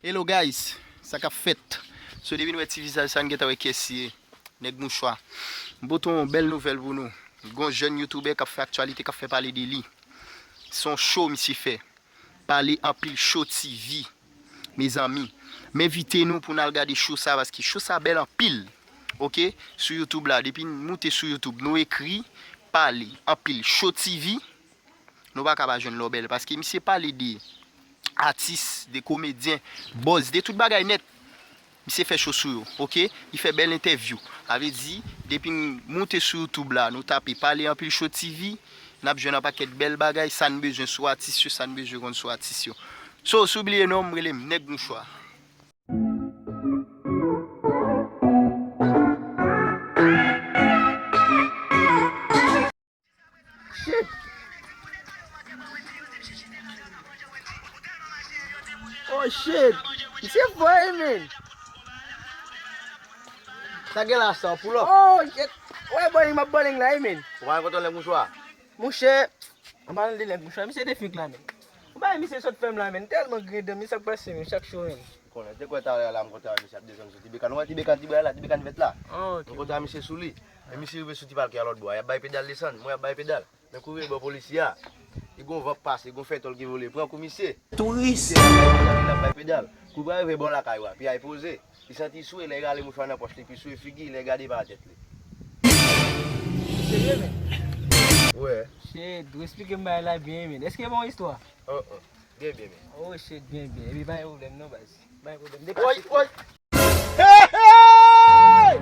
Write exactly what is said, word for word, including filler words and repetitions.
Hello guys, sa k ap fèt? So depi n wè ti vizaj sa n gentan wè kiyès li ye. Nèg mouchwa. M pote yon bèl nouvèl pou nou. Gon jèn youtubè k ap fè aktyalite, k ap fè pale de li. Se yon show misye fè. Pale anpil show T V. Mezanmi, m envite nou pou n al gade show sa paske show sa bèl anpil. Oke, sou YouTube la, depi n moute sou YouTube, nou ekri pale anpil show T V. Nou pa ka pa jwenn lò bèl paske misye pale de atis, de komedyen, bòz, de tout bagay nèt. Misye fè show sou yo, oke? Li fè bèl entèvyou. Sa vle di, depi n moute sou YouTube la, nou tape pale anpil show T V, n ap jwenn yon pakèt bèl bagay, sa n bezwen sou atis yo, sa n bezwen konn sou atis yo. So, si w bliye non m, rele m Nèg Mouchwa. Shit. Oh shit. Misye fò wi men. Sa gen la sa, pull up. Oh shit. Wè bowling, m ap bowling la wi men. Ou pa kontan lè mouchwa? Mouche, an palan de nèg mouchwa, misye te fink la men. Ou bay misye sot fè m la men, tèlman griyen dan, men sa k pase men, chak show men. Konnen, te kwè talè a la, m kontre a misye ap desann sou ti bekan. Ou wè ti bekan, ti bwè la, ti bekan vèt la. Ah, ok. M kontre a misye sou li. E misye rive sou ti palke a lòt bò a. Y ap bay pedal desann, mwen y ap bay pedal. Men kouri bò polisye a. Li gon van k pase, gon fèy tòl ki vole. Pran kou misye. Touris. Misye ap bay pedal. Kou pa rive bò lakay ou a, pye a poze. Li santi swe, lè y rale mouchwa nan pòch li, epi swe figi, lè y gade pa tèt li. Serye men? Wè. Shit, ou esplike m bagay la byen men. Èske bon istwa? Oh, oh. Byen, byen, byen. Oh shit, byen, byen. Epi pa gen pwoblèm non baz. Pa gen pwoblèm. Woy, woy. Hey, hey!